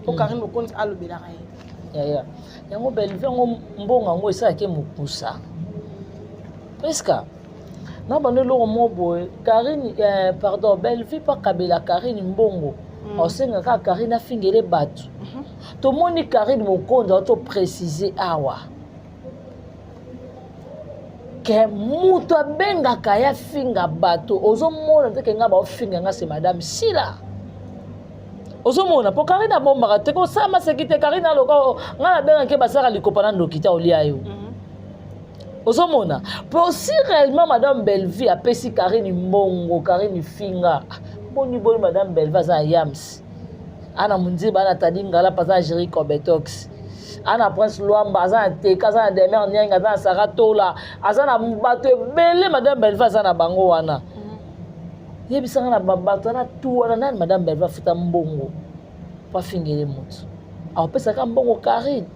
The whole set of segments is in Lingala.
Po Karine Mokonzi alobelaka ye. Yaya, yango Bellevue yango mbongo yango esalaki mokusa. Presque na bando eloko moko boye Karine, eh, pardon, Bellevue mpo akabela Karine mbongo, aosenga kaka Karine afingele bato. Tomoni Karine Mokonzi ato préciser awa ke moto abengaka ye afinga bato. Ozomona te ke nga baofinga nga, se madame Sila. Ozomona, mpo Karine abombaka te, kosala maseki te. Karine aloka nga nabengaki, basalaka likopa na ndoki te, olia yo. Ozomona, mpo si réellement madame Bellevue apesi Karine mbongo, Karine finga, boni boni madame Bellevue aza na yams, ana Mundiba, ana Tadi Ngalapa, aza na Jerry Cobetox, ana Prince Lwamba, aza na Teka, aza na Demer Niang, aza na Sara Tola, aza na bato ebele. Madame Bellevue aza na bango wana. Yebisanga, na bato wana tu wana, nani madame Bellevue afuta mbongo po afingele motu? Akopesaka mbongo Karine?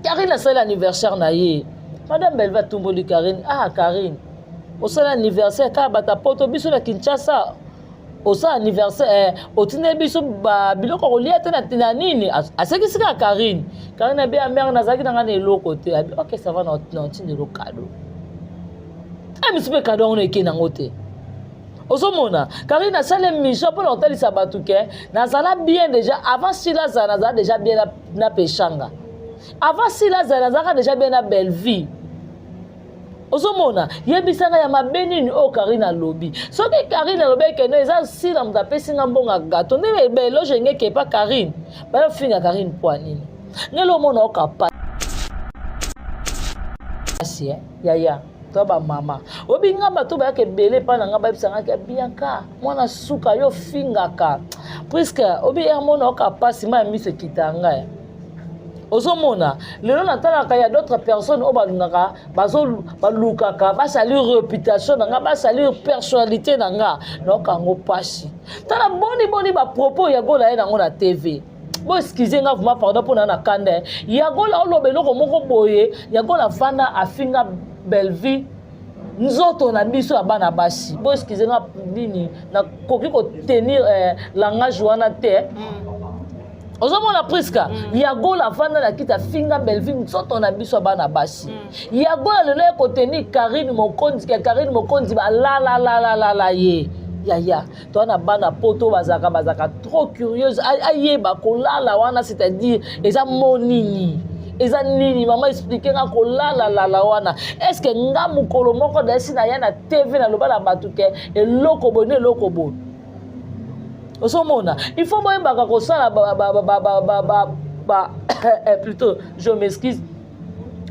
Karine asali anniversaire na ye, madame Bellevue atumboli Karine: "Ah Karine, osali anniversaire kaka bato poto, biso na Kinshasa osala anniversaire, eh, otindeli biso biloko kolia te na nini?" Asekisi kaka Karine. Karine abi: "Ya mare, nazalaki na ngai na eloko te." Abi: "Ok, ça va, na otindeli cadeau." Misu mpe cadeau yango na eke nango te. Ozomona, Karine asali émission mpona kotalisa bato ke nazala bien déjà avant Sila azala, nazala déjà bien na Peshanga avant Sila azala, nazalaka déjà bien na Bellevue. Ozomona, yebisanga ya mabe nini oyo Karine alobi? Soki Karine alobi ekende, eza Sila moto apesi nga mbongo ya gato nde beloge engeke epa Karine, bayofinga Karine mpo nini? Ngeli omona oka pasi, yaya. To bamama oyebi nga, bato bayaka ebele epai na nga, bayebisangaki: "Bianca, mwana suka, yo fingaka puisque obi ya mona oka pasi, ma ya miso ekita ngai." Ozomona, lelo natalaka ya d'autres personnes oyo balingaka, balukaka basalir réputation na nga, basalir personnalité na nga, naoka yango mpasi. Tala boni boni bapropos ya Gola ye nango na TV. Bo excuse nga vraiment, pardon, mpona na kanda ya Gola. Oloba eloko moko boye, ya Gola afanda afinga Bellevue nzoto na biso ya bana basi. Bo excuse nga, nini, nakoki kotenir langage wana te. Ozomona, Priska, ya Gola afanda na kiti, afinga Bellevue nzoto na biso ya bana basi. Ya Gola lelo ekoteni Karine Mokonzi ke Karine Mokonzi balalalalala ye. Yaya, toa na bana poto, bazalaka trop curieuse, ayeba kolala wana, c'est-à-dire eza mo nini, eza nini? Mama, explique nga kolalalala wana. Est ce que nga mokolo moko dayesi na ya na TV naloba na bato ke eloko boye na eloko boye? Ozomona, il faut boyebaka kosala ba, plutôt, je m'excuse,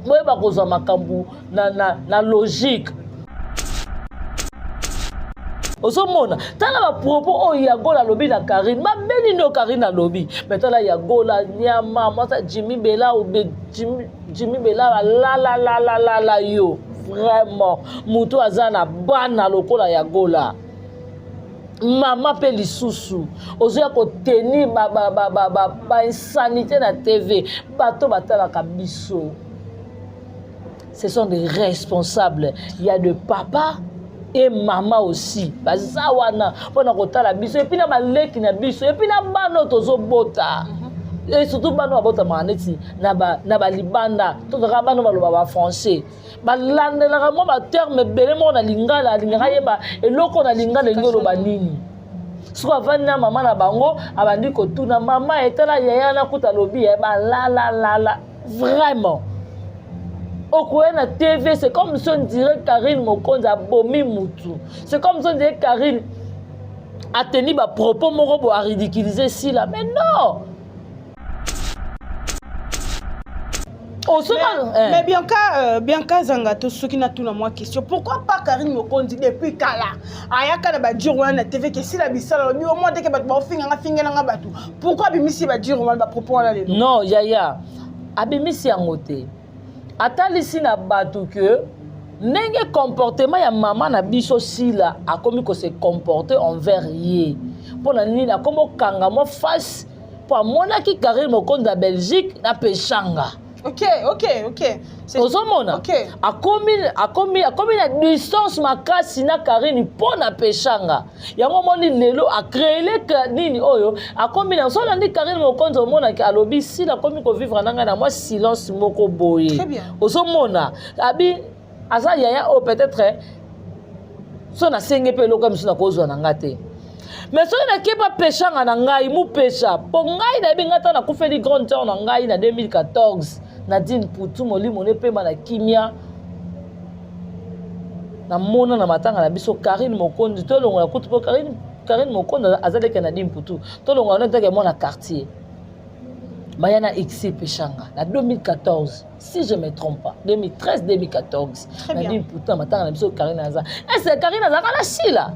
boyeba kozwa makambo na logique. Ozomona, tala bapropos oyo Yagola alobi na Karine. Mabe nini oyo Karine alobi? Me tala Yagola, nyama mwasa Jimi Bela, Jimi Bela alalalalala yo. Vraiment, moto aza na bana lokola Yagola, mama mpe lisusu ozoya kotenir bainsanité na TV. Bato batalaka biso, ce sont des responsables. Il y a de papa et mama aussi baza wana mpona kotala biso, et puis na baleki na biso, et puis na bana oyo tozobota, et surtout bana oyo babotamaka neti na balibanda. Tozalaka bana oyo baloba bafrançais, balandelaka mwa baterme ebele moko na lingala, alingaka yeba eloko na lingala elingi oloba nini. Soki avandi na mama na bango, abandi kotuna mama: "Etala yaya nakuta alobi ye balalalala." Vraiment, okoya na TV, c'est comme si on dirait Karine Mokonzi abomi mutu, c'est comme si on dirait Karine ateni bapropos moko bo aridiculiser Sila. Mais non. Mais Bianca, Bianca Zanga to, soki natuna mwa question: pourquoi pas Karine Mokonzi depuis kala ayaka na badire wana na TV ke Sila bisala lobi omwa teke bato baofinganga, fingelanga bato? Pourquoi abimisi badire wana, bapropos wana lelo? Non yaya, abimisi yango te. Atalisi na bato ke ndenge comportement ya mama na biso Sila akomi kose comporter envers ye. Mpo na nini akomi okanga mwa face? Mpo amonaki Karine Mokonzi ya Belgique na Peshanga. Ok, ok, ok. Ozomona okay. Akomi, akomi, akomi na distance makasi na Karine mpo na Peshanga. Yango omoni lelo acreele nini oyo akomi na soki olandi Karine Mokonzi omonaki alobi sila akomi kovivre na ngai na mwa silence moko boye. Ozomona abi aza yaya oyo peut-être so nasenge mpe eloko ya misu nakozwa na ngai te. Mais soki nake pa Peshanga na ngai mupesha mpo ngai nayebi ngai ntango nakufeli grande sœur na ngai na 2014 Nadine Putu molimo ne pema na kimia namona na matanga na biso Karine Mokonzi tolongola kutu mpo Karine, Karine Mokonzi aza leke Nadine Putu tolongola no etake mwana quartier baya na Exil Peshanga na 2014 si je me trompe pas 2013 2014 Nadine Putu na matanga na biso Karine aza est-ce que Karine azalaka na Sila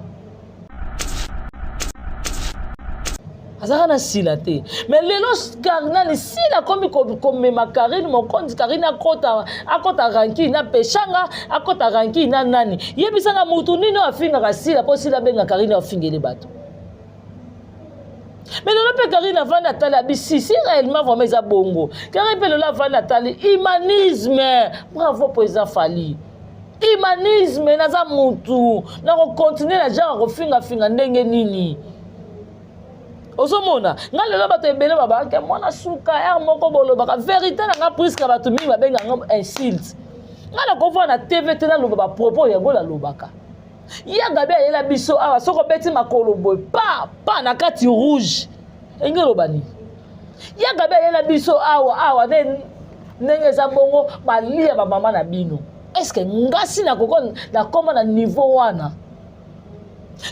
azalaka na sila te mais lelo nani sila akomi komema karine mokonzi karine akota akota rankine na peshanga akota rankine na nani yebisanga motu nini oyo afingaka sila mpo sila abenga karine afingeli bato mais lelo mpe karine avandi atali abisi si réellement vraiment eza bongo karine mpe lelo avandi atali humanisme bravo président fali humanisme naza mutu nakokontinue na genre kofingafinga ndenge nini ozomona nga lelo bato ebele babaka mwana suka heure moko bolobaka verité na nga priska bato mingi babenga nga insulte nga nakovanda na tv te naloba bapropos yango nalobaka ya gabi ayela biso awa soki obeti makolo boye pa pa na kati rouge elingi oloba nini ya gabi ayela biso awa awa nde ndenge eza bongo balia bamama na bino estce ngasi nakoko nakoma na niveau wana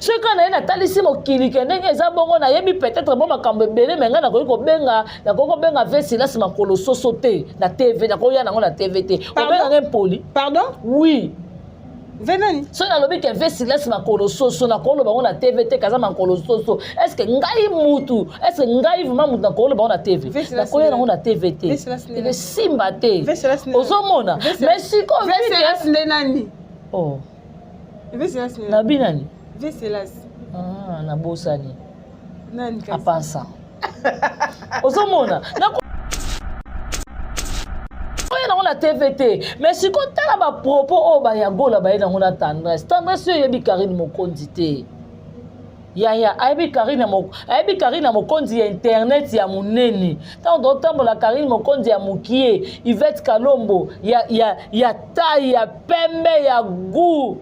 soki kaka naye natalisi mokili ke ndenge eza bongo nayebi peut-être bo makambo ebele me ngai nakoki kobenga nakoki kobenga ve silasi makolo soso te na tv nakoya nango na tv te obenga ngai mpoli pardon oui ve nani soki nalobi ke ve silasi makolo soso nakoloba yango na tv te kaza makolo soso est ce que ngai mutu est ce que ngai vraiment mutu nakoloba yango na tv nakoya nango na tv te esimba te ozomona mais sikoyo nde nani oh. Nabi nani? Ah, nabosani. Apansa. Ozomona? Oye nango na TV te. Mais sikoyo tala ba propos oyo ba Yagola baye nango na Tendresse. Tendresse oyo eyebi Karine Mokonzi te. Yaya ayebi Karine ayebi Karine Mokonzi ya internet ya munene. Tango totambola Karine Mokonzi ya mukie, Yvette Kalombo ya ya ya taille ya pembe ya gout.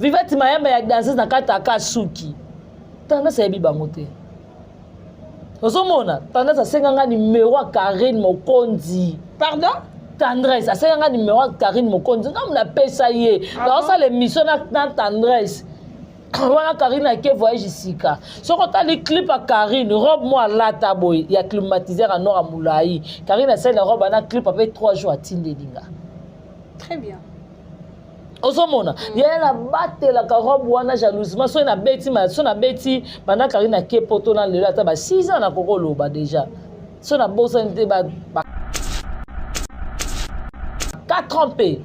Vivette Mayamba ya danseuse na kati aka suki. Tendance ayebi bango te. Ozomona Tendresse asenga nga numero ya Karine Mokonzi. Pardon? Tendresse asenga nga numero ya Karine Mokonzi. Nga napesa ye. Ah Naosala émission na, na Tendresse. wana Karine ake voyage sika. Soki otali clip ya Karine, robe mo alata boye ya climatiseur ya noir ya molai. Karine asali na robe na clip ape 3 jours atindeli nga. Très bien. Ozomona mm. Yaya nabatelaka robe wana jalousement soki nabeti soki nabeti banda Karine ake poto na lelo ata ba 6 ans nakoki koloba déjà soki nabosani te ba 4 ans mpe.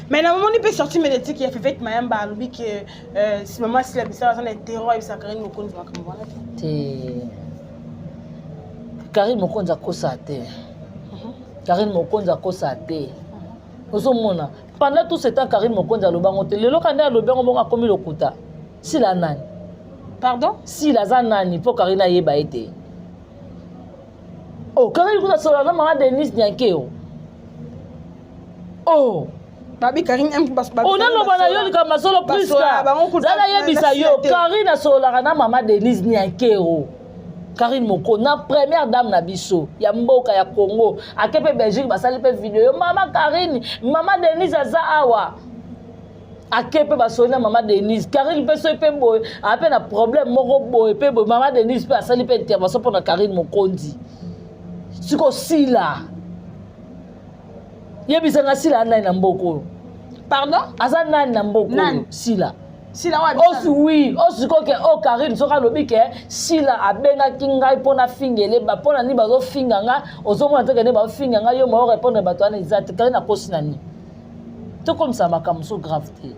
Mais na momoni mpe sortie médiatique ya Fivette Mayamba alobi ke euh, si mama Sila Bisala aza na intérêt ayebisa Karine Mokonzi makambo wana te. Te. Karine Mokonzi akosa te. Karine Mokonzi akosa te. Ozomona pendant tout ce temps Karine Mokonzi aloba yango te lelo kanda alobi yango bongo akomi lokuta. Sila nani? Pardon? Sila aza nani mpo Karine ayeba ye te. Oh, Karine kuna solola na mama Denise Nyankeo. Oh. Babi Karine M bas babi. Onaloba na yo likambo masolo Prisca. Zala yebisa yo Karine asololaka na mama Denise Nyankeo. Karine Moko na première dame na biso ya mboka ya Congo ake pe Belgique basali pe video mama Karine mama Denise aza awa ake pe basoli na mama Denise Karine pe soki pe boye ape na problème moko boye pe boye mama Denise pe asali pe intervention pona Karine Mokonzi siko sila yebisa nga sila nani na mboka oyo pardon aza nani na mboka oyo sila sila wa osi oui osi ko ke o Karine soki alobi ke sila abengaki ngai mpo nafingele ba mpo na nini bazofinga nga ozomona te kende bazofinga ngai yo mao répondre bato wana eza te Karine akosi na nini tokomisa makambo so grave te.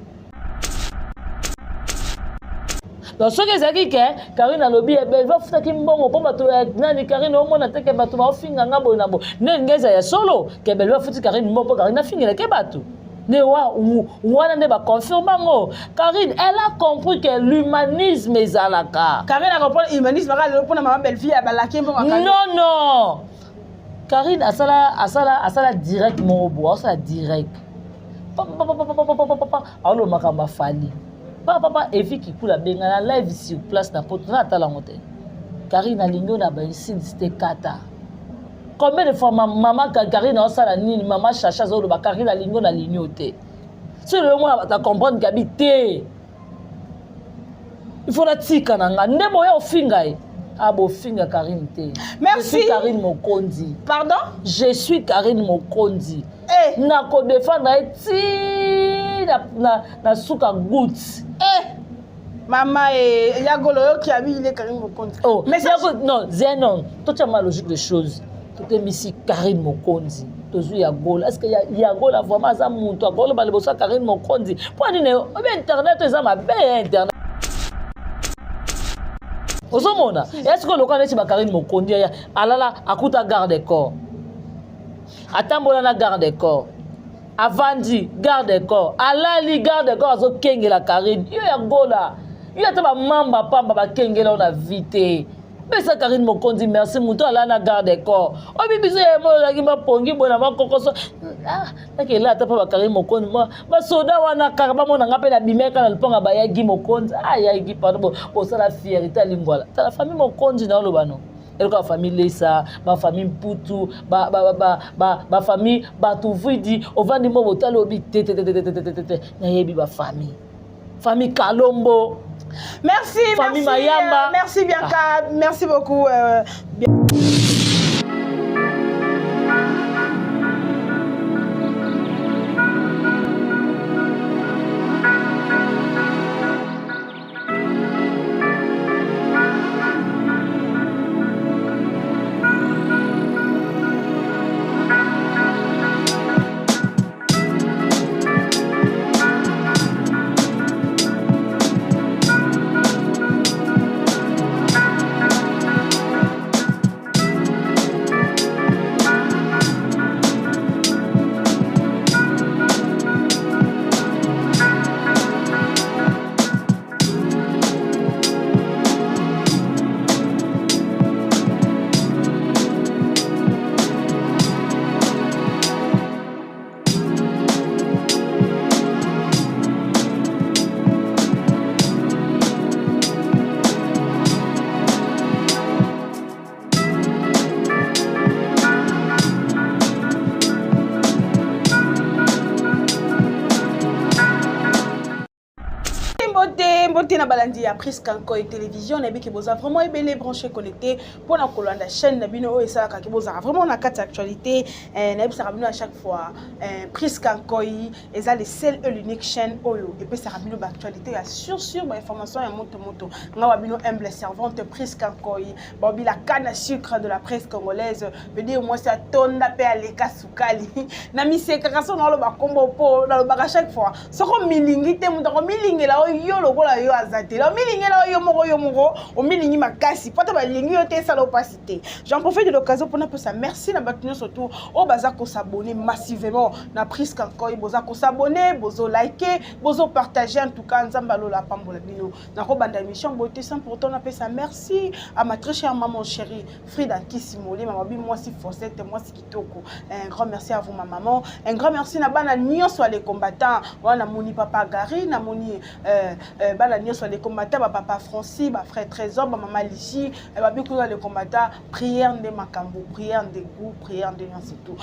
Donc soki ezalaki ke Karine alobi eh, Bellevue afutaki mbongo mpo bato ya nani, Karine omona te ke bato baofinga nga boye na boye, nde elingi ezala ya solo ke Bellevue afuti Karine mbongo mpo Karine afingelake bato nde wana nde baconfirme yango. Karine, elle a compris que l'humanisme ezalaka. Karine a comprendre humanisme kaka lelo mpona mama Bellevue abalaki mbongo. Non, non, Karine asala asala asala direct moko boye, asala direct aoloba makambo afali papa papa Evi Kikula abenga na live sur place na poto na atala yango te. Karine alingi oyo na bainsultes te kata. Combien de fois mama Karine aosala nini, mama Chacha azoloba Karine alingi oyo na alingi oyo te. Soki lelo mwana bato acomprendre kabi te, il faut natika na nga nde boya ofinga ye. Ah, bofinga Karine te. Merci. Je suis Karine Mokonzi. Pardon. Je suis Karine Mokonzi. Eh. Nakodefendre ye ti na suka goutte. Eh. Mama e yagolo oyoki abi ile Karine Mokonzi. Oh, mais yago, non, zenon, totia ma logique des choses. Totembisi Karine Mokonzi, tozwi ya Gola. Est ce que ya Gola vraiment aza moto akoloba liboso ya Karine Mokonzi? Mpo nini obi internet eza mabe ya internet ozomona est ce que lokola neti bakarine Mokonzi ya alala akuta garde corps, atambola na garde corps, avandi garde corps, alali garde corps, azokengela Karine. Yo ya Gola, yo ata bamamba pamba bakengela yo na vie te. Pesa Karine Mokonzi merci, moto alala na garde corps. Oyebi biso ya mo ozalaki mapongi boye na makokoso nakela ata mpo bakarine Mokonzi basoda wana kaka bamona nga mpe nabimeka na lupango bayagi Mokonzi. Ah, yagi, pardon, bosala fierté alingwala. Tala famille Mokonzi na oloba no eloko ya famille Lesa, bafamille Mputu, bafamille bato vidi ovandi mo botali obi te te te te te te te te nayebi bafamille, famille Kalombo. Merci. Famille merci, Mayamba. Merci Bianca, ah. Merci beaucoup. Mbote mbote na balandi ya Prisca Nkoy Télévision. Nayebi ke boza vraiment ebele branché, connecté mpona kolanda chaîne na bino oyo esalaka ke bozala vraiment na kati ya actualité. Nayebisaka bino à chaque fois, Prisca Nkoy eza le seul et l'unique chaîne oyo epesaka bino baactualité ya sur sur bainformation ya moto moto. Nga wa bino humble servante Prisca Nkoy, baobi la canne à sucre de la presse congolaise, veut dire mwasi atonda mpe aleka sukali na misekaka. So naloba kombo mpo nalobaka chaque fois, soki omilingi te, moto akomilingela oyo yo lokola yo aza te. Omilingela oyo yo moko, yo moko omilingi makasi po ata balingi yo te, esala opasi te. J'en profite de l'occasion mpona pesa merci na bato nyonso tu oyo baza kosabonner massivement na Prisca Nkoy. Boza kosabonner, bozolike, bozopartage. En tout cas, Nzambe alola apambola bino. Nakobanda émission boye te sans pourtant napesa merci à ma très chère maman chérie Frida Nkisi Molema, babi mwasi Fosette, mwasi kitoko. Un grand merci à vous, ma maman. Un grand merci na bana nyonso ya les combattants wana. Namoni papa Gary, namoni bana nyonso ya les combattants, bapapa Francis, bafrère Trésor, bamama Lichi, babi kuna les combattants. Prière nde makambo, prière nde goût, prière nde nyonso tout.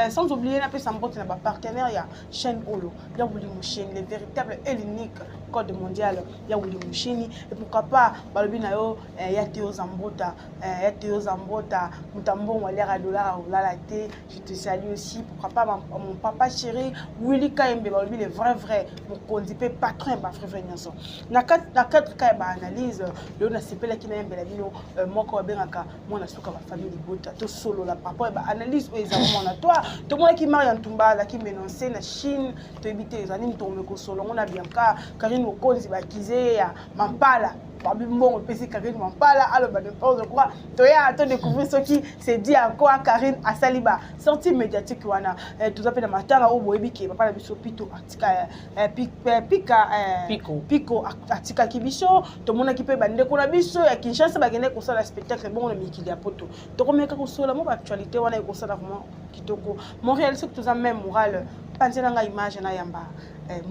Sans oublier napesa mbote na bapartenaire ya chaîne oyo, ya Wuli Musheni, le véritable et l'unique code mondial ya Wuli Musheni. Et pourquoi pas balobi na yo ya Teo Zambota, ya Teo Zambota, moto mbongo aliaka dollar akolala te. Je te salue aussi. Pourquoi pas mon papa chéri Willy Kayembe, balobi le vrai vrai mokonzi mpe patron ya bafrère. vrai vrai nyonso na cadre ka ya baanalyse. Lelo nasepelaki nayembela bino moko babengaka Mwana Suka. Bafamille libota, tosolola par rapport ya baanalyse oyo eza mwana toi. Tomonaki Maria Ntumba azalaki menonce na Chine, toyebi te ezali nini. Tokome kosolongo na Bianca. Karine Mokonzi bakize ya Mampala, babi mbongo epesi Karine Mampala aloba n'importe quoi. Toya todécouvrir soki c'est dit à quoi Karine asali ba sortie médiatique wana. Toza mpe na matanga oyo boyebi ke papa na biso Pito atika Pika Piko atikaki biso. Tomonaki mpe bandeko na biso ya Kinshasa bakendaki kosala spectacle bongo na mikili ya Poto. Tokomeka kosola mo baactualité wana, ekosala vraiment kitoko. Montréal, soki toza même moral, panzela ngai image nayamba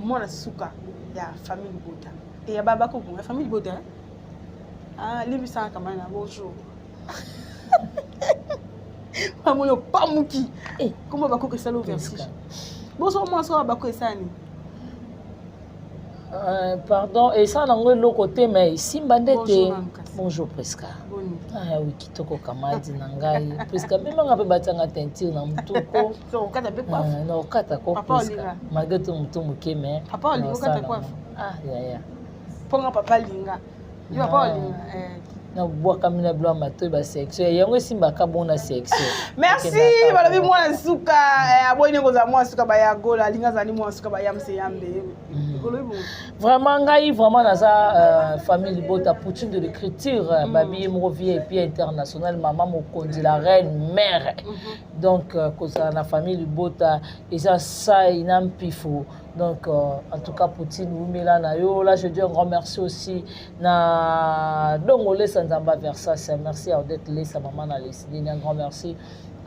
mwana suka ya famille libota e ya babakoko ya famille libota. Ah, limbisanga kamana. Bonjour, bamoni opamuki kombo bakoko esala vertige. Bonsoir, mwana suka bakoko esala nini? Pardon, esala nango eloko te, mais esimba nde te. Bonjour Priska. Ah, oui, kitoko kamadi na ngai Priska. Memanga mpe batianga teinture na mutuko na okata ko Priska, malgré to motu moke, mais ah yaya. Mponga papa linga yo, papa olinga. Nabwakami na bilo ya matoi, basection yango esimbaka bongo na section. Merci. Balobi mwana suka aboyi ndenge kozala mwana suka bayagola, alingi azali mwana suka bayamse yambe. Vraiment, ngai vraiment naza famille libota, poutine de l'écriture. Babi ye moko VIP international, mama mokonzi, la reine mère. Donc kozala na famille libota eza sai na mpifo. Donc en tout cas, Poutine, wumela na yo. Là, je dis un grand merci aussi na Dongo Lesa Nzamba Versas. Merci à Odette Lesa, maman na Lesidine. Un grand merci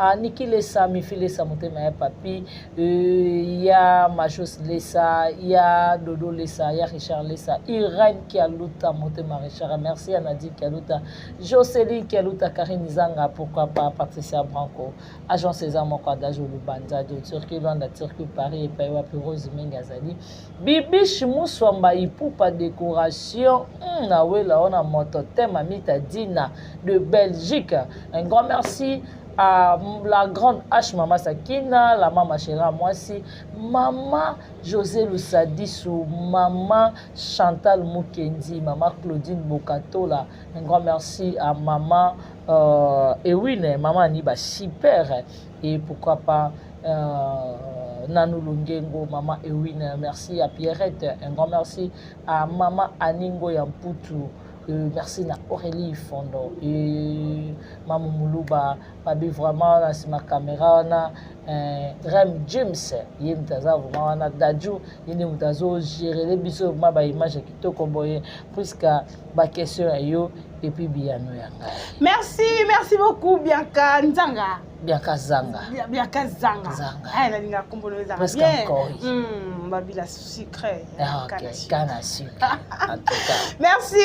à Niki Lesa, Mifi Lesa, motema ya papi, ya Majos Lesa, ya Dodo Lesa, ya Richard Lesa, Irène Kialuta, motema Richard. Merci à Nadine Kialuta, Jocelyne Kialuta, Karine Zanga, pourquoi pas Patricia Branco, agent César moko, Adage Lubanza de Turquie, Luanda Turquie, Paris epai wapi Rose Mengi azali, Bibish Muswamba Ipupa décoration nawela wana moto te, Mamita Dina de Belgique. Un grand merci à la grande H, Mama Sakina, la mama chéra mwasi, Mama José Lusadisu, Mama Chantal Mukendi, Mama Claudine Bokatola. Un grand merci à Mama Ewine, Mama Aniba super, et pourquoi pas Nanou Lungengo, Mama Ewine. Merci à Pierrette, un grand merci à Mama Aningo Yamputu. Merci na Aurélie Fondo et Mamu Muluba babi vraiment na nsima caméra wana, Rem James ye moto aza vraiment wana, Daju ye nde moto azogérer biso ma baimage ya kitoko boye, puisque baquestion ya yo et puis biyano ya ngai. Merci, merci beaucoup, Bianca Nzanga. Bianca Zanga. Bianca Zanga. Zanga. Ah, nalinga kombo no ezanga Presque bien. Encore. Babila sucré. Ah, Canne à ok, sucre. Canne à sucre en tout cas. Merci,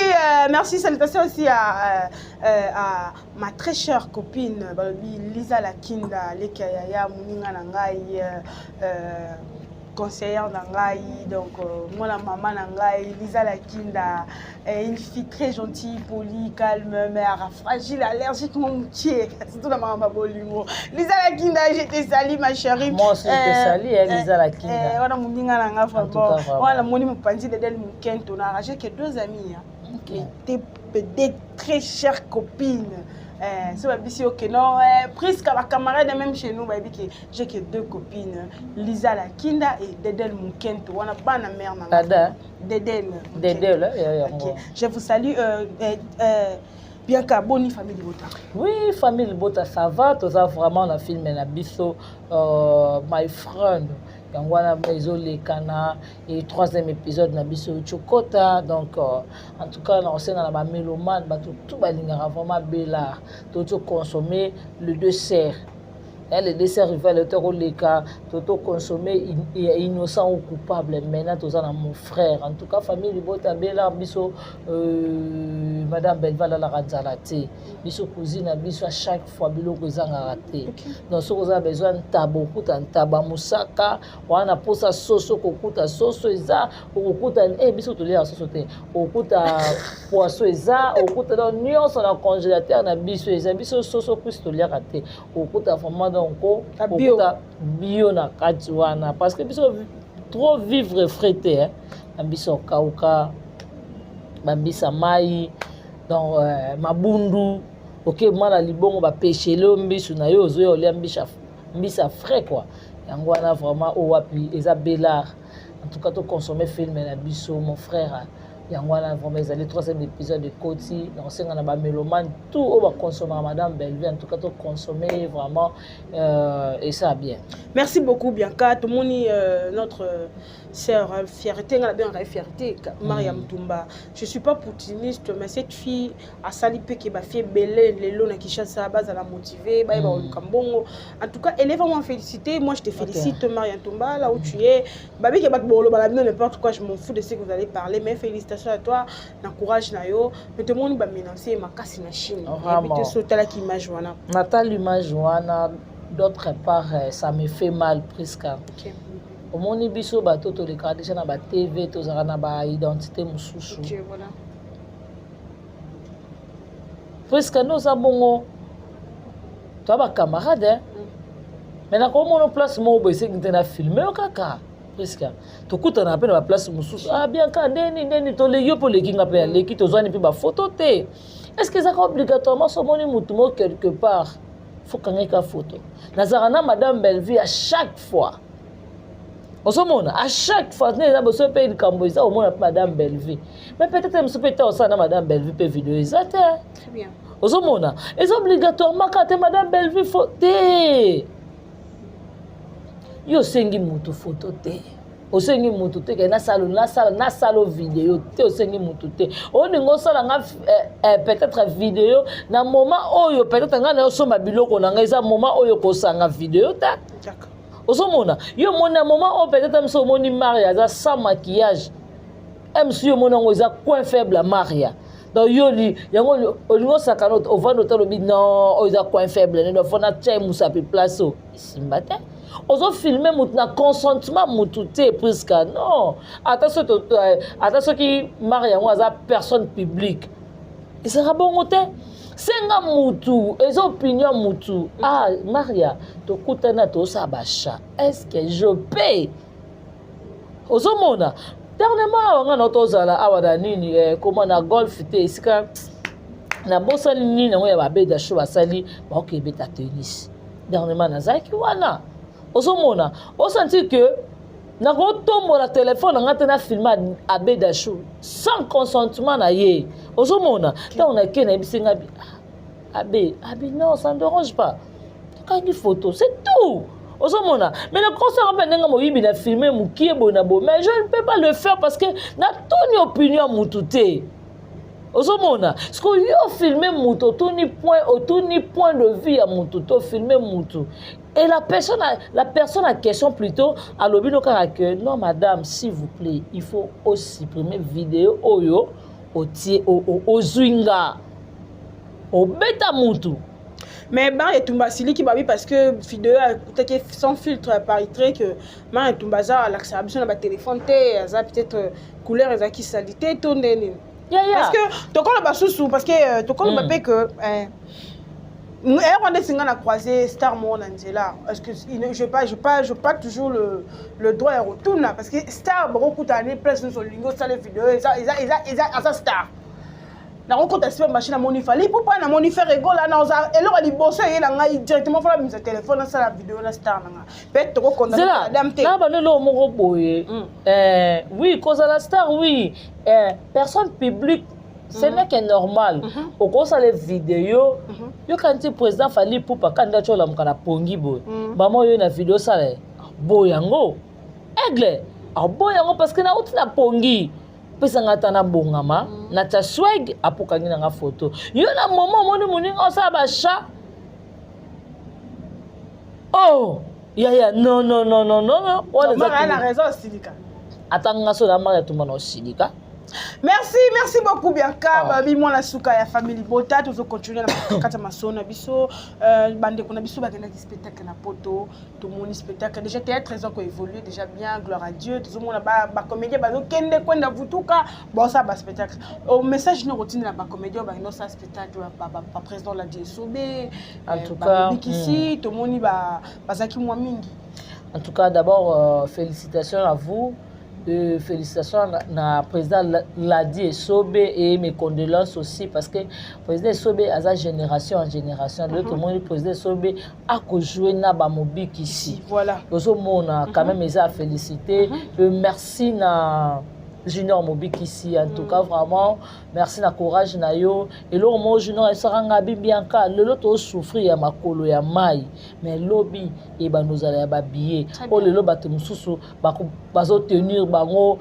merci. Salutations aussi à ma très chère copine, balobi Lisa Lakinda, Leka Yaya, Muninga na ngai, conseillère na ngai, donc mwana mama na ngai, Lisa Lakinda, une fille très gentille, polie, calme, mais fragile, allergique, mon moutier, surtout na makambo ya bolingo. Lisa Lakinda, je te salue, ma chérie. Moi aussi, je te salue, hein, Lisa Lakinda. Wana moninga na nga En tout cas, vraiment. vraiment. Wana moni mopanzi Dedel Mokento na arrangé que deux amis, hein. Des très chères copines. So babisi ok non, presque ba camarade même chez nous bayebi que j'ai que deux copines, Lisa Lakinda et Dedel Mukento, wana bana mère na nga. Dada. Dedel. Dedel, ya yango. Ok, je vous salue. Bianca, boni famille libota? Oui, famille libota, ça va. Toza vraiment na film na biso My Friend, yango wana ezolekana e troisième épisode na biso euti okota. Donc en tout cas, na kosenga na bamélomane, bato tout balingaka vraiment Bela, touti oconsommer le dessert. Le dessert rival to koleka, to consommer Innocent ou coupable. Maintenant toza na Mon frère. En tout cas, famille libota, Bela biso, madame Belval alaka nzala te. Biso cousine na biso, à chaque fois biloko ezangaka te. Donc soki oza besoin ntaba, okuta ntaba mosaka wana, mposa soso, kokuta soso eza, okokuta biso toliaka soso te, okokuta poisson eza, okokuta donc nyonso na congélateur na biso eza. Biso soso plus toliaka te, okokuta vraiment, donc okokuta bio na kati wana, parce que biso trop vivre frais te, hein. Bambisi okauka, bambisi ya mai, donc mabundu. Oke mwana libongo, bapeshele yo mbisu na yo, ozoya olia mbisi ya frais quoi. Yango wana vraiment oyo wapi eza belar. En tout cas, toconsommer film na biso, mon frère. Yango wana vraiment ezali troisième épisode ekoti. Nakosenga na bamélomane tout oyo baconsommaka Madame Bellevue, en tout cas toconsommer vraiment, esala bien. Merci beaucoup, Bianca. Tomoni notre sœur fierté, nga nabengaka ye fierté, Mariam Tumba. Je suis pas poutiniste, mais cette fille asali mpe ke bafille ebele lelo na Kinshasa bazala motivé, bayeba koluka mbongo. En tout cas, elle est vraiment félicitée. Moi, je te félicite, Mariam Tumba, là où tu es. Babike bato boloba na bino n'importe quoi, je m'en fous de ce que vous allez parler, mais félicitations à toi na courage na yo. Mais tomoni bamenace makasi na Chine. Yebi te so otalaki image wana. Natali image wana. D'autre part, ça me fait mal, Priska. Omoni biso bato tolekaka déjà na batv, tozalaka na baidentité mosusu. Ok, voilà. Priska, nde oza bongo, toa bacamarade, mais nakomona place moko boye, esengi te na filme yo kaka. Priska, tokutana mpe na baplace mosusu. Ah, Bianca, ndeni ndeni toleki yo mpe oleki nga mpe aleki, tozwani mpe bafoto te. Est ce que ezaka obligatoirement so omoni motu moko quelque part, faut kangeka photo? Nazalaka na Madame Bellevue à chaque fois, ozomona, à chaque fois nde eza boso mpe likambo eza, omona mpe Madame Bellevue. Mais peut-être mosu mpe ta osala na Madame Bellevue mpe video eza te. Très bien. Ozomona, eza obligatoirement kaka te Madame Bellevue fo te. Yo osengi motu photo te, osengi motu te ke nasala nasala nasala video te, osengi motu te. Olingi osala nga peut-être video na moment oyo, peut-être ngai na osomba biloko na ngai, eza moment oyo kosanga video te. Ozomona, yo omoni na moment oyo, peut-être moso omoni Maria aza sans maquillage, mosu yo omoni yango eza coin faible ya Maria. Donc yo li yango olingi osakana, ovandi, otalobi non, oyo eza coin faible nde fo natia ye mosapi place oyo esimba te. Ozofilme motu na consentement motu te, Priska, non. Ata soki ata soki Maria yango aza personne publique, ezalaka bongo te. Senga mutu, eza opinion ya mutu. Ah, Maria, tokutana, tosala bacha, est ce que je peux? Ozomona, dernièrement awa nga na tozala awa na nini, koma na golf te, esika nabosani nini yango ya babeda show, basali baoke ebeta tennis. Dernièrement nazalaki wana, ozomona, osentir que nakotombola telefone na nga te na filme abeda show sans consentement na ye. Ozomona, ntango nake, nayebisi nga bi ah, abe abi non, ça ne dérange pas, tokangi photo, c'est tout. Ozomona, mais nakosaka mpe ndenge moyibi na filme mokie boye na boye, mais je ne peux pas le faire parce que natuni opinion ya mutu te. Ozomona, parce yo filme mutu, otuni point, otuni point de vue ya mutu te. Ofilme mutu et la personne en question plutôt alobi no kaka que non, madame, s'il vous plaît, il faut osupprimer vidéo oyo otie, ozwi nga obeta mutu. Mais Maria Tumba asiliki babi parce que vidéo akutaki sans filtre, paraîtrait que Maria Tumba aza alakisaka biso na batelefone te, aza peut-être couleur ezalaki salité to nde nini. Parce que tokoloba susu, parce que tokoloba mpe que ere nde singa na croisé star moko na nzela, parce que je pas toujours le droit ya kotuna, parce que star bakokutana ne place nyonso, olingi osala video, eza aza star. Nakokota sima machine, namoni Fally Ipupa, namoni Ferre Gola, na oza eloko ya liboso eyela ngai directement, fala bimisa telefone, nasala video na star na nga. Peut tokokondamner madame te. Na bano eloko moko boye, oui, kozala star, oui, personne publique, ce n'est que normal okosala video. Yoka nti président Fally Ipupa kanda ti olamuka na pongi boye, mama oyo na video osala boye, yango aigle aboye yango parce que nauti na pongi, pesanga ata nabongama, natia swag, apokangi nanga photo. Yo na moma omoni moninga osala bacha, oh yaya, non, non, non, non, non, non. Wana na raison osilika. Ata nga so na Maria Tumba na osilika. Merci, merci beaucoup, Bianca. Oh. Babi mwana suka ya famille bota, tozocontinue na kati ya masolo na biso. Bandeko na biso bakendaki spectacle na poto, tomoni spectacle déjà, théâtre eza koévolue déjà bien, gloire à Dieu. Tozomona bacomédien bazokende kwenda vutuka, baosala baspectacle. Message nini okotindela bacomédien oyo bakende osala spectacle, baprésident la Esobe? En tout cas, babikisi, tomoni bazalaki mwa mingi. En tout cas, d'abord, félicitations à vous. Félicitations na président Ladi Esobe et mes condoléances aussi, parce que président Esobe aza génération en génération. Lelo tomoni président Esobe akojouer na bamobikisi. Ozomona quand même, eza félicité. Merci na Junior Mobikisi, en tout cas vraiment merci na courage na yo. Eloko moko Junior esaka nga bibianka, lelo tozosouffrir ya makolo ya mai, mais lobi ebanda ozala ya babillet. Oyo lelo bato mosusu bazotenir bango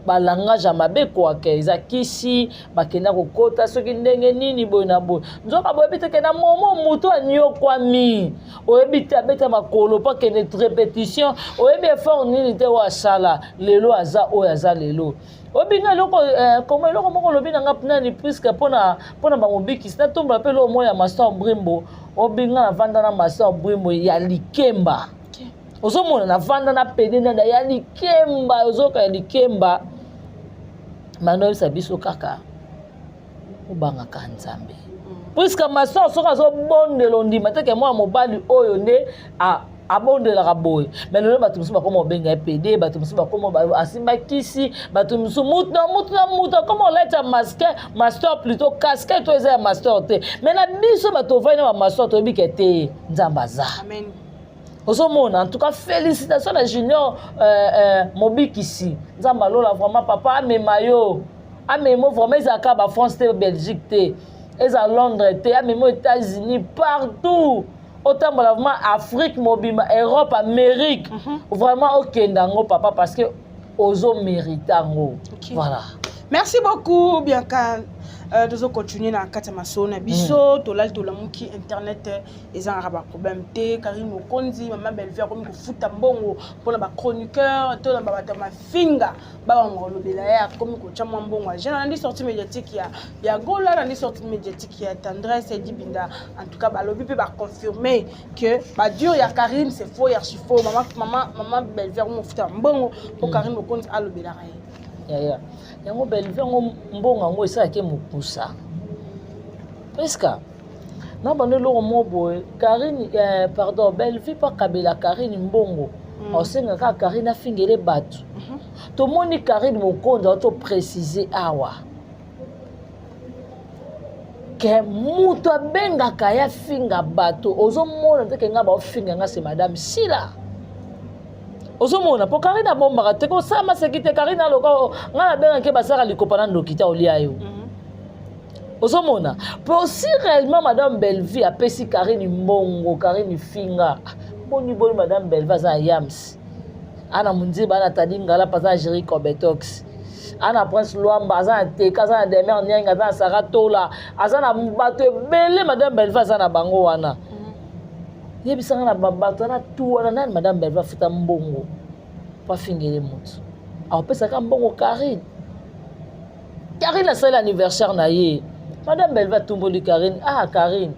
balangage ya mabe, kwake eza kisi bakenda kokota soki ndenge nini boye na boye. Nzoka boyebi te ke na momo moto anyokwami, oyebi te abeta makolo mpo akende répétition, oyebi effort nini te oyo asala. Lelo aza oyo aza lelo. Obinga eloko koma eloko moko olobi na nga nani, puisque mpona bamobikisi natombola mpe eloko moko ya Master Brimbo. Obinga navanda na Master Brimbo ya likemba, ozomona navanda na pede nanda ya likemba, ozoyoka ya likemba. Bando oyebisa biso kaka obangaka Nzambe, puisque Master soki azobondela, ondima teke mwana mobali oyo nde abondelaka boye. Mais lelo bato mosusu bakoma kobenga ye pédé, bato mosusu bakoma asimba kisi, bato mosusu, mutu na mutu na mutu akoma olata masque, master plutôt casquette oyo eza ya master te. Mais na biso bato ovai na bamaster, toyebi ke te, Nzambe aza. Ozomona, en tout cas félicitation na Junior Mobikisi. Nzambe alola vraiment, papa amema yo, amema vraiment. Ezalaka bafrance te, Belgique te, eza Londres te, amema États-Unis, partout otambola vraiment, Afrique mobimba, Europe, Amérique. Vraiment okende yango papa, parce que ozomérite yango. Voilà. Merci beaucoup Bianca. Tozocontinue na kati ya masolo na biso. Tolali tolamuki, internet ezangaka baproblème te. Karine Mokonzi, mama Bellevue, akomi kofuta mbongo mpona bachroniqueur to na babato ya mafinga babanga kolobela ye. Akomi kotya mwa mbongo ya jeune. Nandi sortie médiatique ya Gola, nandi sortie médiatique ya Tendresse Edibinda. En tout cas balobi mpe baconfirme que badires ya Karine, c'est faux, archi faux. Mama Bellevue akomi kofuta mbongo mpo Karine Mokonzi alobelaka ye. Yaya, yango Bellevue, yango mbongo yango esalaki mokusa presque na bando. Eloko moko boye, Karine, pardon, Bellevue mpo akabela Karine mbongo, aosenga kaka Karine afingele bato. Tomoni Karine Mokonzi ato précise awa ke moto abengaka ye afinga bato. Ozomona te ke nga baofinga nga, se madame Sila. Ozomona, mpo Karine abombaka te, kosala maseki te. Karine aloka ngai nabengaki, basalaka likopa na ndoki te, olia yo. Ozomona, mpo si réellement madame Bellevue apesi Karine mbongo, Karine finga, boni boni madame Bellevue aza na Yams, ana Mondiba, ana Tadi Ngalapa, aza na Géri Cobetox, ana Prince Lwamba, aza na Teka, aza na Demer Niang, aza na Sara Tola, aza na bato ebele. Madame Bellevue aza na bango wana. Yebisanga, na bato wana tu wana, nani madame Bellevue afuta mbongo po afingele motu? Akopesaka mbongo Karine. Karine asali anniversaire na ye, madame Bellevue atumboli Karine. Ah Karine,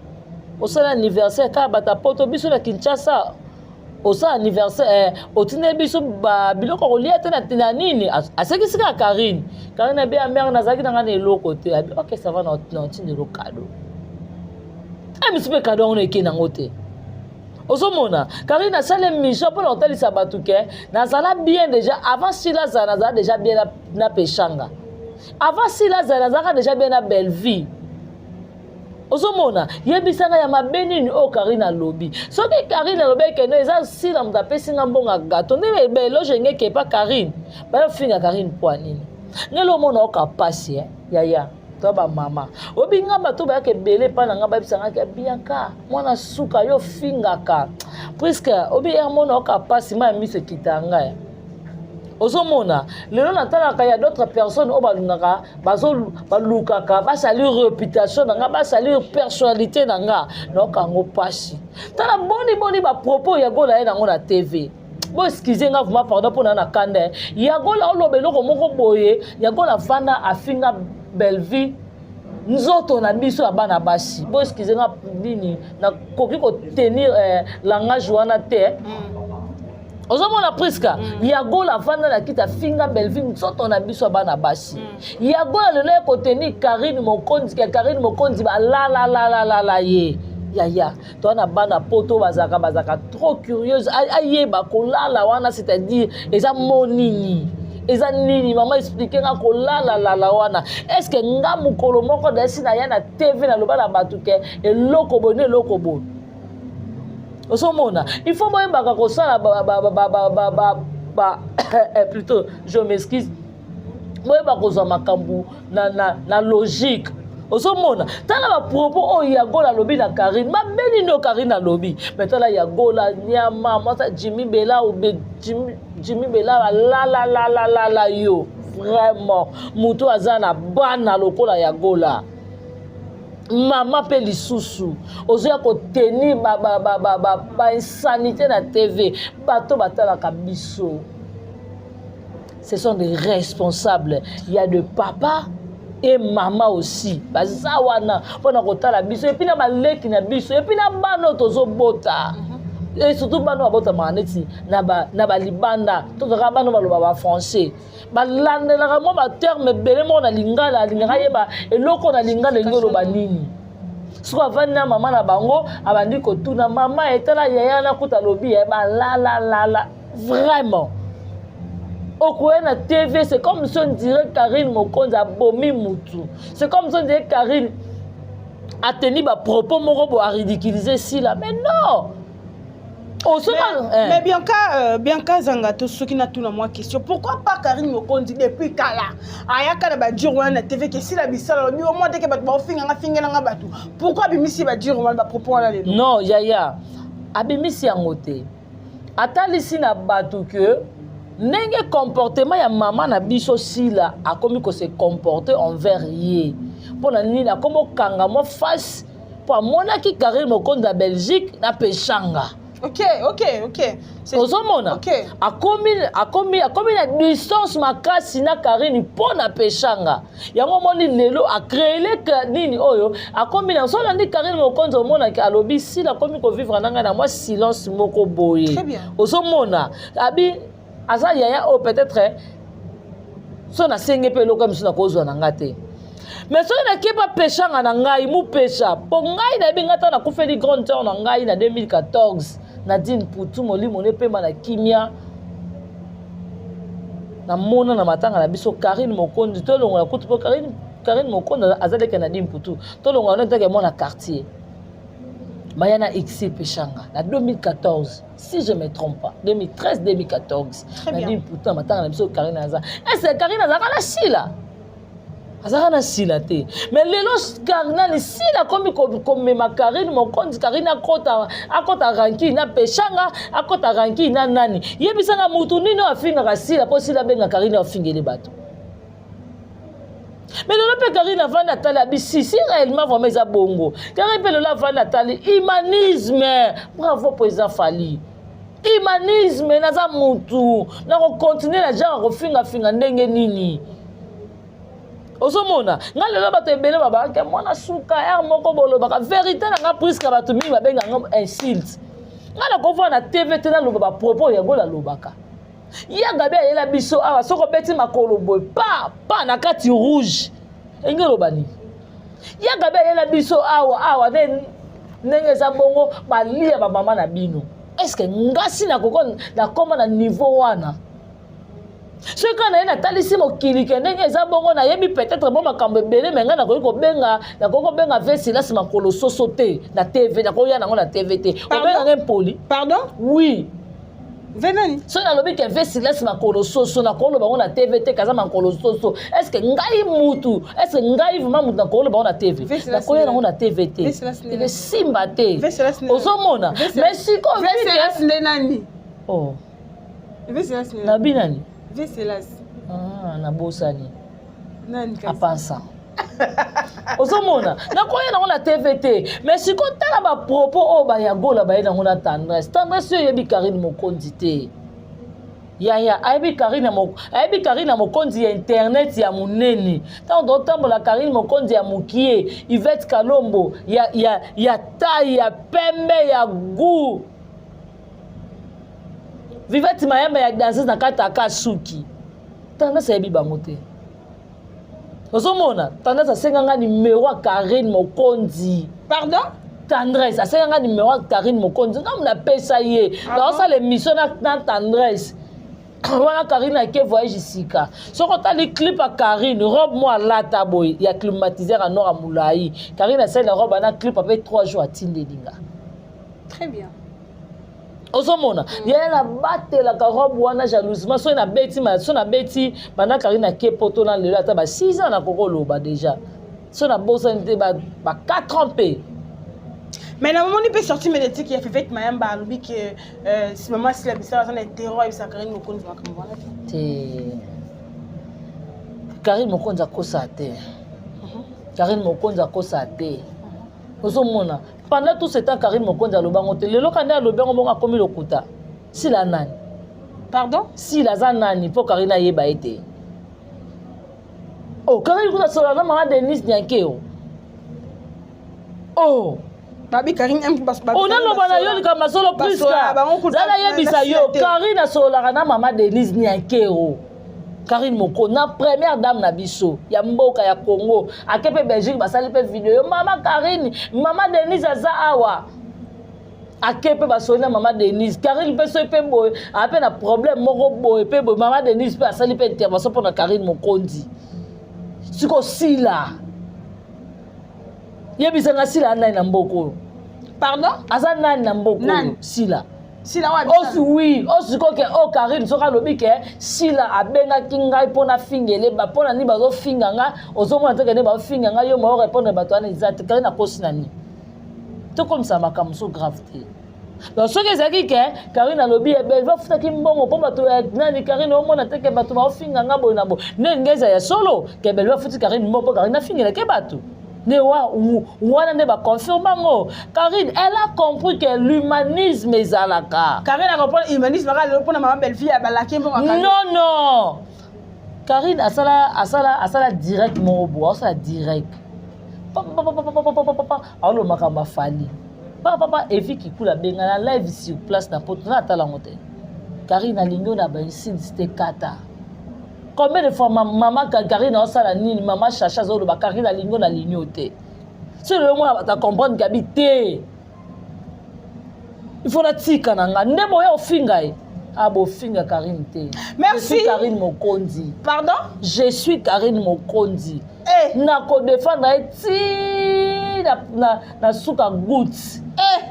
osali anniversaire kaka bato ya poto, biso na Kinshasa osala anniversaire, otindeli biso biloko kolia te na nini? Asekisi kaka Karine. Karine abi: "Ya mare, nazalaki na ngai na eloko te." Abi: "Ok, ça va, na otindeli cadeau." Misu mpe cadeau yango na ekei nango te. Ozomona, Karine asali émission mpona kotalisa bato ke nazala bien déjà avant Sila azala, nazala déjà bien na Peshanga avant Sila azala, nazalaka déjà bien na Bellevue. Ozomona, yebisanga ya mabe nini oyo Karine alobi? Soki Karine alobi ekende, eza Sila moto apesi nga mbongo ya gato nde baéloge engeke epa Karine, bayofinga Karine mpo nini? Ngeli omona oka pasi, yaya to bamama oyebi nga, bato bayaka ebele epa na nga, bayebisangaki: "Bianca, mwana suka, yo ofingaka." Puisque obi ya mona oka pasi, ma ya miso ekita ngai. Ozomona, lelo natalaka ya d'autres personnes oyo balingaka, balukaka basali réputation na nga, basali personnalité na nga, naoka yango mpasi. Tala boni boni bapropos ya Gola ye nango na TV. Bo excuse nga vraiment, pardon mpona na kanda. Ya Gola oloba eloko moko boye, ya Gola avanda afinga Bellevue nzoto na biso ya bana basi. Bo excuse nga, nini, nakoki kotenir langage wana te. Ozomona, Priska, Yagola avanda na kiti, afinga Bellevue nzoto na biso ya bana basi. Yagola lelo ekoteni Karine Mokonzi ke Karine Mokonzi balalalalala ye. Yaya, toza na bana poto, bazalaka trop curieuse, ayeba kolala wana, c'est-à-dire eza mo nini. Eza nini, mama? Explique nga kolalalala wana. Est ce que nga mokolo moko nayesi naya na TV, naloba na bato ke eloko boye na eloko boye? Ozomona, il faut boyebaka kosala ba, ba, ba, ba, ba, ba, ba, ba, plutôt, je m'excuse, boyeba kozwa makambo na logique. Ozomona, tala bapropos oyo Yagola alobi na Karine. Mabe nini oyo Karine alobi? Mais tala Yagola, nyama mwasa Jimmy Bela, obe Jimmy Bela alalalalala. Yo vraiment, moto aza na bana lokola Yagola, mama mpe lisusu ozoya kotenir bainsanité na TV. Bato batalaka biso, ce sont des responsables. Il y a de papa et mama aussi baza wana mpona kotala biso, et puis na baleki na biso, et puis na bana oyo tozobota, et surtout bana oyo babotamaka neti na balibanda. Tozalaka bana oyo baloba bafrançais, balandelaka mwa baterme ebele moko na lingala. Alingaka yeba eloko na lingala elingi oloba nini. Soki avandi na mama na bango, abandi kotuna mama: "Etala yaya nakuta alobi ye balalalala." Vraiment, okoya na TV, c'est comme si on dirait Karine Mokonzi abomi mutu, c'est comme si on dirait Karine ateni bapropos moko bo aridiculiser Sila. Mais non. Mais, mais Bianca, Bianca Zanga, to soki natuna mwa question: pourquoi pas Karine Mokonzi depuis kala ayaka na badire wana na TV ke sila bisala alobi omwa teke bato baofinganga, fingelanga bato? Pourquoi abimisi badire wana, bapropos wana lelo? Non yaya, abimisi yango te. Atalisi na bato ke ndenge comportement ya mama na biso Sila akomi kose comporter envers ye. Mpo na nini akomi okanga mwa face? Mpo amonaki Karine Mokonzi ya Belgique na Peshanga. Ok. Ozomona, akomi na distance makasi na Karine mpo na Peshanga. Yango omoni lelo acréele nini oyo akomi na so olandi Karine Mokonzi, omonaki alobi Sila akomi kovivre na ngai na mwa silence moko boye. Très bien. Ozomona, abi aza yaya oyo peut-être so nasenge mpe eloko ya misu nakozwa na nga te, mais soki nakepa Peshanga na ngai mupesha, mpo ngai nayebi ngai ntango nakufeli grande sœur na ngai na 2014, Nadine Putu, molimo nepema na kimia. Namona na matanga na biso Karine Mokonzi. Tolongola kutu mpo Karine Mokonzi aza leke Nadine Putu. Tolongola no ntake mwana quartier baya na Exil Peshanga na 2014, si je me trompe pas, 2013, 2014. Très bien. Nadine Putu na matanga na biso, Karine aza ese Karine azalaka na Sila, azalaka na Sila te. Mais lelo nani, Sila akomi komema Karine Mokonzi. Karine akota rancune na Peshanga, akota rancune na nani? Yebisanga mutu nini oyo afingaka Sila mpo Sila abenga Karine afingeli bato. Mais lelo mpe Karine avandi, atali, abi si si réellement vraiment eza bongo. Karine mpe lelo avandi, atali humanisme. Bravo président Fally, humanisme. Naza mutu nakocontinue na genre kofingafinga ndenge nini? Ozomona nga lelo bato ebele babakake mwana suka ere moko bolobaka vérité na nga, puisque bato mingi babenganga insulte. Nga nakovanda na TV te, naloba bapropos yango nalobaka. Ya Gabi ayela biso awa, soki obeti makolo boye pa pa na kati rouge, elingi oloba nini? Ya Gabi ayela biso awa awa nde ndenge eza bongo, balia bamama na bino. Est-ce ngasi nakoko nakóma na niveau wana? Soki kaka na ye natalisi mokili ke ndenge eza bongo, nayebi peut-être bo makambo ebele, mais ngai nakoki kobenga ve Silasi makolo soso te na TV. Nakoya nango na TV te. Obenganga mpoli. Pardon? Oui. Ve nani? Soki nalobi ke ve Silasi makolo soso, nakoloba yango na TV te. Kaza makolo soso, est ce que ngai mutu, est ce que ngai vraiment mutu nakoloba yango na TV? Nakoya nango na TV te, esimba te. Ozomona, mais sikoyo Nde nani? Oh. Nabi nani? Ah, nabosani. Apansa. Ozomona, nakoya nango na TV te. Mais sikoyo tala bapropos oyo bayagola baye nango na Tendresse. Tendresse oyo oyebi Karine Mokonzi te yaya, ayebi Karine ya Mokonzi ya internet ya monene. Ntango totambola, Karine Mokonzi ya mokie, Ivete Kalombo ya tai ya pembe ya goût, Vivete Mayamba ya danseuse na kati aka suki. Tendresse ayebi bango te. Ozomona, Tendresse asenganga numero ya Karine Mokonzi. Pardon? Tendresse asenganga numero ya Karine Mokonzi, ngambo napesa ye. Naosala émission na Tendresse. Wana Karine ake voyage sika. Soki otali clip ya Karine, robe mo alata boye ya climatiseur ya noir ya molai, Karine asali na robe ana clip ape 3 jours, atindeli nga. Très bien. Ozomona, yaya, nabatelaka robe wana jalousement. Soki nabeti, so nabeti banda Karine ake Poto na lelo, ata ba 6 ans, nakoki koloba déjà, so nabosani te, ba 4 ans mpe. Mais namoni mpe sortie médiatique ya Fevete Mayamba, alobi ke mama Sila Bisala aza na intérêt ayebisa Karine Mokonzi makambo wana te. Te, Karine Mokonzi akosa te. Karine Mokonzi akosa te. Ozomona, pendant tout ce temps Karine Mokonzi alobango te. Lelo kandi alobi yango, bongo akomi lokuta. Sila nani? Pardon? Sila aza nani mpo Karine ayeba ye te? Oh, Karine kuna solola na mama Denise Nyankeo. Oh. Babi Karine. Onaloba na yo likambo solo, Priska. Zala yebisa yo, Karine asololaka na mama Denise Nyankeo. Karine Moko na première dame na biso ya mboka ya Congo, ake mpe Belgique, basali mpe video. Mama Karine, mama Denise aza awa, ake mpe basoli na mama Denise. Karine mpe soki mpe boye aa mpe na problème moko boye mpe boye, mama Denise mpe asali mpe intervention mpo na Karine Mokonzi. Sikosila, yebisanga, Sila nani na mboka oyo? Pardon? Aza nani na mboka oyo, Sila? Sila wa? Osi wi, osikoyo ke o Karine soki alobi ke Sila abengaki ngai mpo nafingele, mpo na nini bazofinga nga? Ozomona te kende bazofinga ngai, yo mao répondre bato wana eza te. Karine akosi na nini? Tokomisa makambo so grave te. Donc soki ezalaki ke Karine alobi Belva afutaki mbongo mpo bato ya nani, Karine omona te ke bato baofinga nga boye na boye, nde nge eza ya solo ke Belva afuti Karine mbongo mpo Karine afingelake bato, nde wana nde baconfirme yango. Karine, elle a compris que l'humanisme ezalaka. Karine acomprendre humanisme kaka lelo mpona mama Belleville abalaki mbongo? Non, non, Karine asala direct moko boye, asala direct papapapapapapa, aoloba makambo afali papa Evi Kikula abenga na live sur place na Poto, na atala yango te. Karine alingi oyo na bainsultes te. Kata combien de fois mama Karine aosala nini, mama Chacha azoloba Karine alingi oyo na alingi oyo te. So lelo mwana bato acomprendre kabi te, il faut natika na nga nde boya ofinga ye. Ah, bofinga Karine te. Merci. Je suis Karine Mokonzi. Pardon? Je suis Karine Mokonzi. Eh. Nakodefendre ye ti na suka goutte. Eh.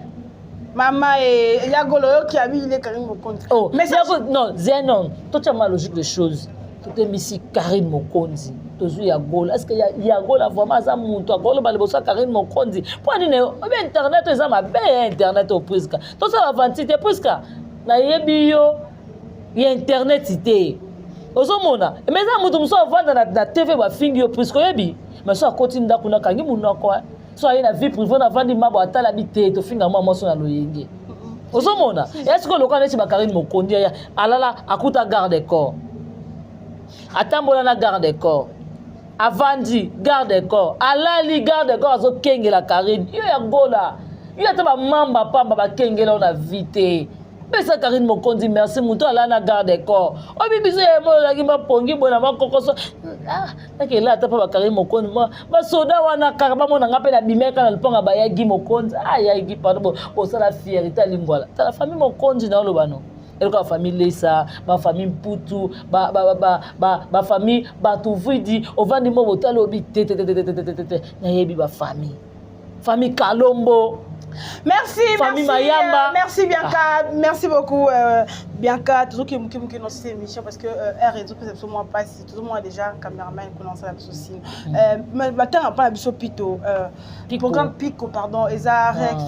Mama e Yagolo, oyoki abi ile Karine Mokonzi. Oh, Mais non, zenon, totia ma logique des choses. Totembisi Karine Mokonzi, tozwi ya Gola. Est ce que ya Gola vraiment aza moto akoloba liboso ya Karine Mokonzi? Mpo nini obi internet eza mabe ya internet oyo? Priska, tosala vanti te. Priska, nayebi yo ya internet te, ozomona, mais eza moto mosusu avanda na TV, bafingi yo, Priska, oyebi, mais so akoti ndako, nakangi monoko, so aye na vie privée, navandi mabo, atala bi te, tofinga mwa mwasi na loyenge. Ozomona, ya sikoyo lokola neti bakarine Mokondi aya alala, akuta garde corps, atambola na garde corps, avandi garde corps, alali garde corps, azokengela Karine. Yo ya Gola, yo ata bamamba pamba bakengela yo na vie te. Pesa Karine Mokonzi merci. Moto alala na garde corps, oyebi biso ye mo ozalaki mapongi boye na makokoso nakela ata mpo bakarine Mokonzi basoda wana kaka bamona nga mpe nabimeka na lupango bayagi Mokonzi. Ayagi, pardon, bosala fierté alingwala. Tala famille Mokonzi na oloba no eloko ya famille Lesa, bafamille Mputu, bafamille bato vidi ovandi mo botali obi te te te te te te te te. Nayebi bafamille, famille Kalombo. Merci, famille merci, Mayamba. Merci Bianca, merci beaucoup Bianca. Toujours que muke muke dans cette émission parce que R et autres biso moi pas si toujours moi déjà caméraman qu'on lance la biso signe. Mais maintenant pas la biso pito Pico. Programme Pico, pardon, eza Rex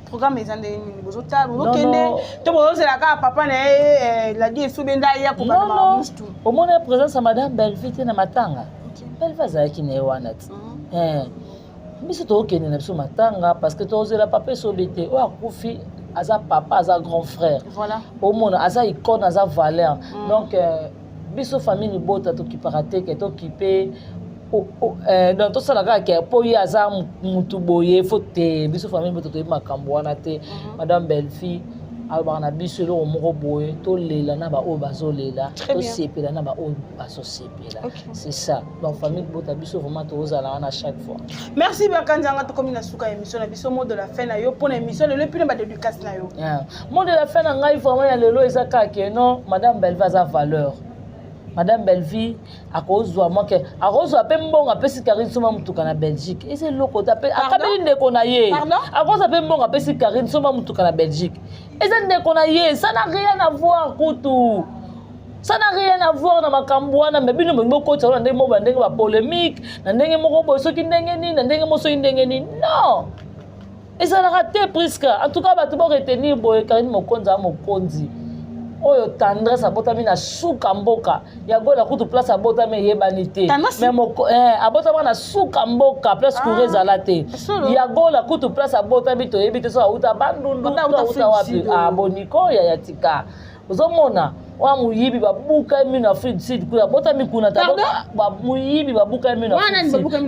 programme eza ndenge nini? Bozotala, bozokende to bozozela kaka papa na ye ladi esobe nde aya kobanda mamustu? Omona présence ya madame Bellevue te na matanga. Bellevue azalaki na ye wana ti. Biso tokokende na biso matanga parce que tozela papa Esobe te. Oyo akufi aza papa, aza grand frère. Voilà. Omona, aza icône, aza valeur. Donc biso famille libota tokipaka te ke tokipe, donc tosala kaka ke mpo ye aza mutu boye, fo te. Biso famille libota toyebi makambo wana te. Madame Bellevue. Alobaka na biso eloko moko boye, tolela na baoyo bazolela, tosepela na baoyo bazosepela. C'est ça. Donc famille bota biso vraiment tozala wana chaque fois. Merci Bianca Nzanga, tokomi na suka ya émission na biso. Mot de la fin na yo mpona émission lelo, et puis na badédicace na yo. Yeah. Mot de la fin na ngai vraiment ya lelo eza kaka ke non, Madame Belva aza valeur. Madame Bellevie akozwa moke, akozwa mpe mbongo, apesi Karine, soma motuka na Belgique. Eza eloko te. Akabeli ndeko na ye. Akozwa mpe mbongo, apesi Karine, soma motuka na Belgique. Eza ndeko na ye, ça n'a rien à voir kutu, ça n'a rien à voir na makambo wana. Me bino bolingi bokotisa wana ndenge moko, na ndenge bapolémique, na ndenge moko boye, soki ndenge nini, na ndenge moko, soki ndenge nini. Non, ezalaka te, Priska. En tout cas, bato boretenir boye: Karine Mokonzi aza mokonzi oyo Tendresse abotami na suka mboka ya Gola. Kutu place abotami eyebani te. Mais abotama na suka mboka, place cour ezala te. Ya Gola kutu place abotami toyebi te, so auta Bandundu to auta wapi. Aboniko ya tika ozomona wana moyibi babuka ye mino Afrique du Sud kuna, abotami kuna ta moyibi babuka ye mino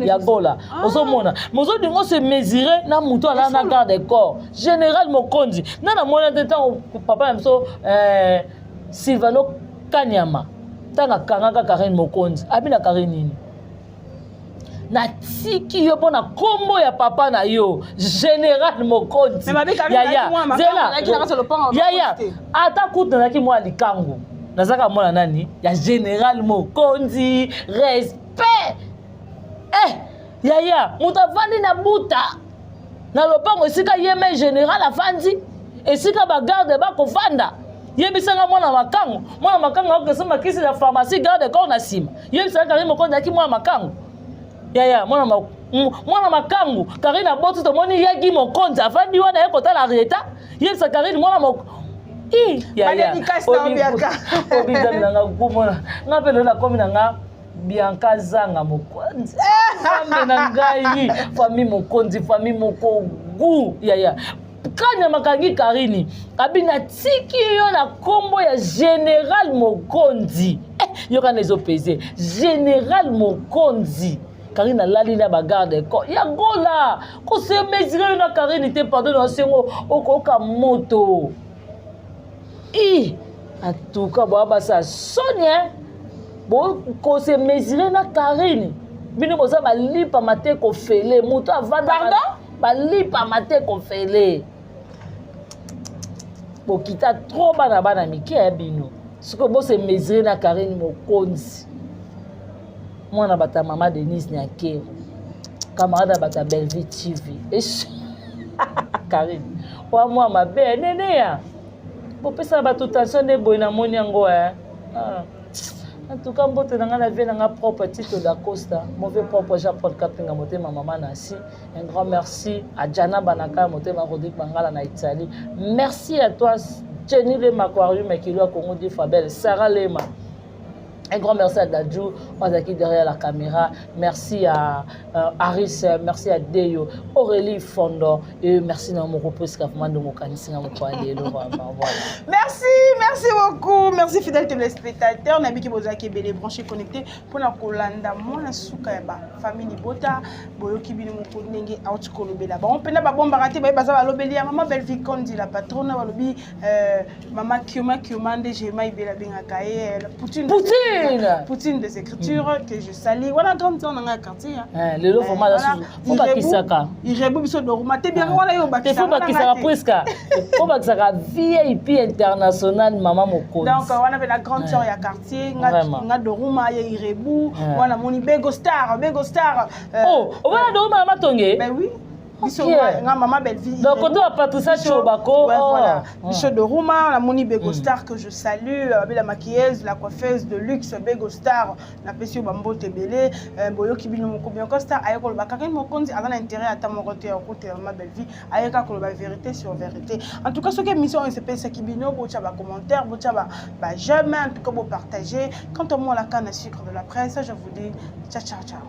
ya Gola. Ozomona, mais ozolinga ose mesurer na moto alala na garde corps général mokonzi. Nga namona te ntango papa na biso Silvano Kanyama, ntango akangaka Karine Mokonzi, abi na Karine nini: "Natiki yo mpo na nkombo ya papa na yo général Mokonzi." Yaya, zela yaya, ata kutu nazalaki mwana likangu, nazalaka mwana nani ya général Mokonzi. Respect. Yaya, moto avandi na buta na lopango esika ye me général avandi, esika bagarde bakovanda. Yebisanga mwana makango, mwana makango akokesoma kisi na pharmacie, garde corps na nsima. Yebisanga Karine Mokonzi ayaki mwana makango. Yaya, mwana makangu Karine aboti, tomoni yaki mokonzi avandi wana, ye kotala reta. Yebisa Karine mwana yaya, obizami nanga kumona nga mpe lelo nakomi na nga Bianca Zanga mokonzi. Nzambe na ngai, famille mokonzi, famille moko gu. Yaya Kanyama kangi Karini, abi natiki yo na nkombo ya général Mokonzi. Yokana ezopese général Mokonzi. Karine alali na bagarde corps ya Gola. Kose mesurer yo na Karine te, pardon, na osengo okoyoka moto. I en tout cas, boya basa soni bokose mesurer na Karine. Bino boza balipama te, kofele moto avanda balipama te, kofele bokita trop bana, bana mike ya bino. Sikoyo bose mesurer na Karine Mokonzi, mwana bato ya mama Denise Nyakero, camarade ya bato ya Bellevue TV. Karine wa mwa mabe nene ya bopesaka bato tension nde boye. Namoni yango. En tout cas, mbote na ngai na vie na nga propre Tito Dacosta, mauvais propre Jean Paul Kapinga, motema mama Nasi. Un grand merci à Jana Banaka, motema Rodrigue Bangala na Italie. Merci à toi Jenny Lema, Aquarium Ekilo ya Congo di Fabel Sarah Lema. Un grand merci à Dadju, Wazaki derrière la caméra. Merci à Aris, merci à Deyo, Aurélie Fondo. Et merci à mon repos, vraiment de mon vraiment. Voilà. Merci, merci beaucoup. Merci fidèles téléspectateurs. Nabiki bozaki ebele branché connecté pour la kolanda mwana suka ya ba famille libota. Boyoki bino moko ndenge auti kolobela. Bango mpena babombaka te, baye baza balobeli ya mama Bellevue Kondi la patronne, balobi mama Kioma Kioma nde Jema Ibela bengaka ye Poutine. Poutine. Poutine des écritures que je salue. Wana grande sœur na nga quartier. Lelo vraiment fo bakisaka. Irebu biso doruma te bien wana yo. Bakisaka. Fo bakisaka presque. Fo bakisaka VIP international mama mokonzi. Donc wana pe la grande sœur ya quartier nga nga doruma ye Irebu wana moni Bego Star, Bego Star. Oh, obana doruma na matonge? Ben oui. Biso nga mama Bellevue. Donc koto ya Patricia Chobako. Ouais, voilà. Biso de Ruma, la moni Bego Star que je salue, la maquilleuse, la coiffeuse de luxe Bego Star, napesi yo bambote ebele. Boyoki bino moko, Bianca Star aye koloba Karine Mokonzi aza na intérêt ata moko te ya kokotela mama Bellevue, ayeka koloba vérité sur vérité. En tout cas, soki émission oyo esepesaki bino, botya bacommentaire, botya baj'aime, en tout cas bopartager. Quant à moi, la canne à sucre de la presse, je vous dis ciao ciao ciao.